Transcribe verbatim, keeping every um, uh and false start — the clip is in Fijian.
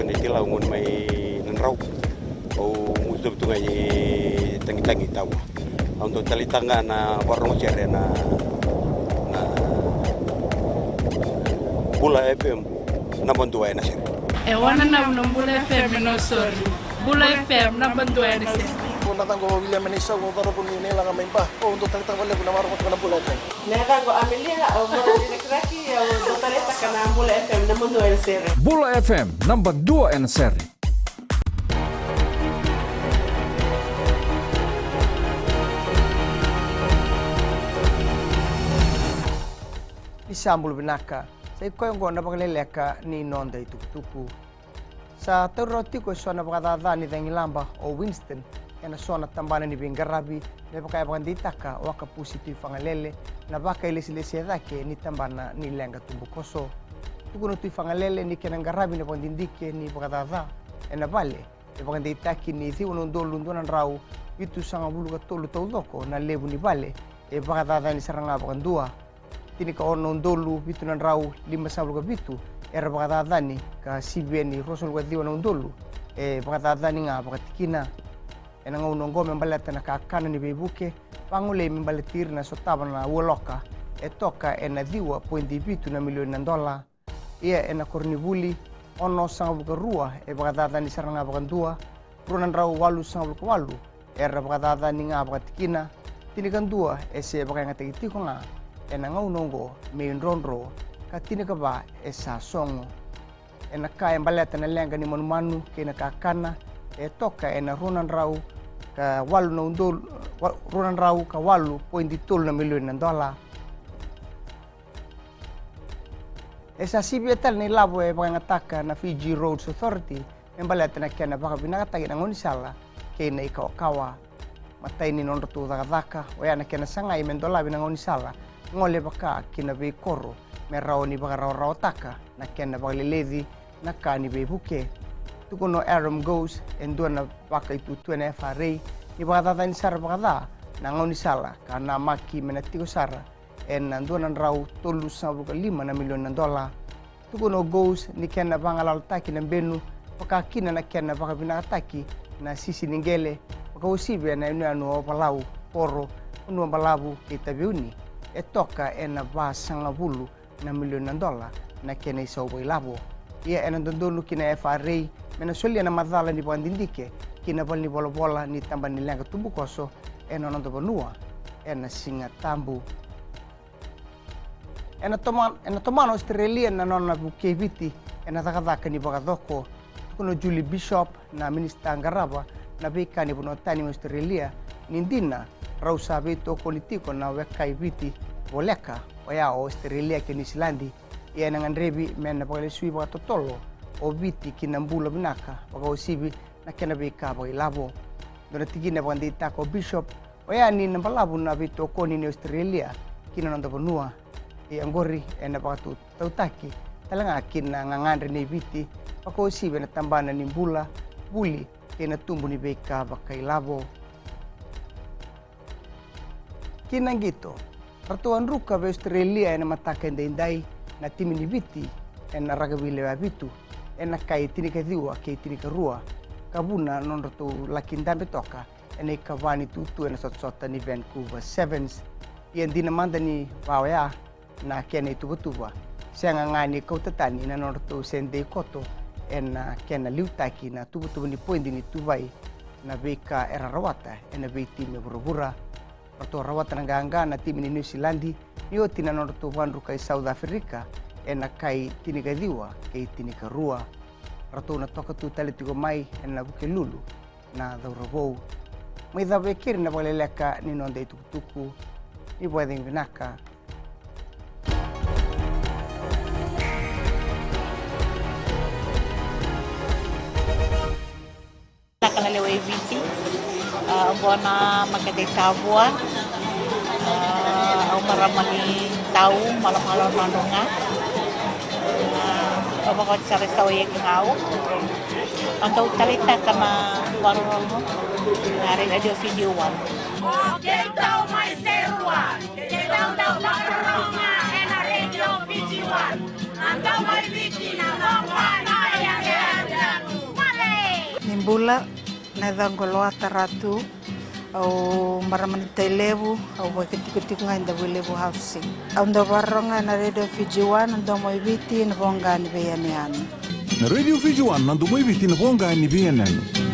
Ni tilau goni mai na drau. Au mutu tu ga i tagitagi tawa. Au dau taleitaka ga na vakarorogo sere na, na Bula F M naba dua ena sere. E wana na una Bula F M e Nausori. Bula F M naba dua ena sere. Ko na caqo William ena isau ko caravu ni neilaga mai ba. Au dau taleitaka valevu na vakarorogo na Bula F M. Na yacaqu Amelia, au marau ni Rakiraki, au dau taleitaka na Bula F M naba dua ena sere. Bula F M naba dua ena sere. Ni sa bula vinaka, sa i koya oqo na vakaleleka ni noda itukutuku. Sa taura rawa tiko e so na vakacaca ni cagilaba o Winston ena so na tabana ni veiqaravi me vaka e vakadeitaka o Akapusi Tuifagalele na vakailesilesi e cake ni tabana ni leqa tubukoso. Tukuna o Tuifagalele ni kena qaravi na vakadidike ni vakacaca ena vale e vakadeitaki ni ciwa na udolu dua na drau vitusagavulu ka tolu taucoko na levu ni vale e vakacacani sara ga vakadua. Tinikaono na udolu vitu na drau limasagavulu ka vitu era vakacacani ka sivia ni ruasagavulu ka ciwa na udolu e vakacacani ga vakatikina. Ena gauna oqo me baleta na kakana ni veivuke vagolei me baleti ira na sotava na ualoka e toka ena ciwa poidi vitu na milioni na dola. Ia ena koronivuli onosagavulu ka rua e vakacacani sara ga vakadua, rua na drau walusagavulu ka walu era vakacacani ga vakatikina, tinikadua e se vakayagataki tiko ga ena gauna oqo me idrodro, ka tinikava e sa sogo. Ena ka e baleta na leqa ni manumanu kei na kakana e toka ena rua na drau ka walu na udolu, wa-, rua na drau ka walu poidi tolu na milioni na dola. E sa sivia tale na ilavo e vakayagataka na Fiji Roads Authority me baleta na kena vakavinakataki na gaunisala kei na ikawakawa. Matai ni nodratou cakacaka oya na kena sagai me dolavi na gaunisala gole vaka ki na veikoro me rawa ni vakarawarawataka na kena vakaleleci na ka ni veivuke. Tukuna o Aaron Goes, e dua na vakaitutu ena F R A, ni vakacacani sara vakaca na gaunisala ka namaki me na tiko sara ena dua na drau tolusagavulu ka lima na milioni na dola. Tukuna o Goes ni kena vagalalataki na benu, vaka kina na kena vakavinakataki na sisi ni qele, vakauasivi ena yanuyanu o Valau, koro, vanua balavu kei Taveuni, e toka ena vasagavulu na milioni na dola na kena isau vakailavo. Ia ena dodonu ki na F R A me na solia na macala ni vakadidike ki na valenivolavola ni tabana ni leqa tubukoso ena noda vanua ena Siga Tabu. Ena toma-, ena tomana o Australia na nona vukei Viti ena cakacaka ni vakacoko. Tukuna o Julie Bishop, na minisita qarava na veika ni vanua tani mai Australia, ni dina rau sa veitokoni tiko na wekai Viti voleka, oya o Australia kei Niusiladi. Ia ena gadrevi me na vakalesui vakatotolo o Viti ki na bula vinaka, vakauasivi na kena veika vakailavo. Dua na tikina e vakadeitaka o Bishop oya ni na balavu na veitokoni ni Australia ki na noda vanua. Ia oqori ena vakatautaki tale ga ki na gagadre nei Viti, vakauasivi ena tabana ni bula, vuli kei na tubu ni veika vakailavo. Ki na qito, ratou a druka vei Australia ena mataka edaidai na timi ni Viti ena rakavi lewe vitu, ena kai tinikaciwa kei tinikarua, ka vuna na nodratou laki dabe toka ena ikava ni tutu ena sotasota ni Vancouver Sevens. Ia dina mada ni va oya na kena ituvatuva, sega ga ni kauta tani na nodratou se dei koto ena kena liutaki na tuvatuva ni poidi ni tuvai na veika era rawata ena veitimi e vuravura. Ratou rawata na qaqa na timi ni Niusiladi ni oti na nodratou vakadruka i South Africa ena kai tinikaciwa kei tinikarua. Ratou na toka tu tale tiko mai ena Vukelulu na cauravou. Mai cava e keri na vakaleleka ni noda itukutuku. Ni vakacegu vinaka. Taka na lewe i Viti, a, oqo na makete i Tavua, a, au marama ni Tau, Malomalo, Nadroga. A, au vakaoti sara e Sauaiaki ga au. Au dau taleitaka na vakarorogo na Radio Fiji One. O keitou mai Serua, keitou dau vakarorogo ga ena Radio Fiji One. Na dau mai Viti na noqu a na yageyage. Bula, na yacaqu o Loata Ratu, au marama ni Tailevu, au vakaitikotiko ga e Davuilevu Housing. Au dau vakarorogo ga ena Radio Fiji One, na domo i Viti, na voqa ni veiyanuyanu. Na Radio Fiji One, na domo i Viti, na voqa ni veiyanuyanu.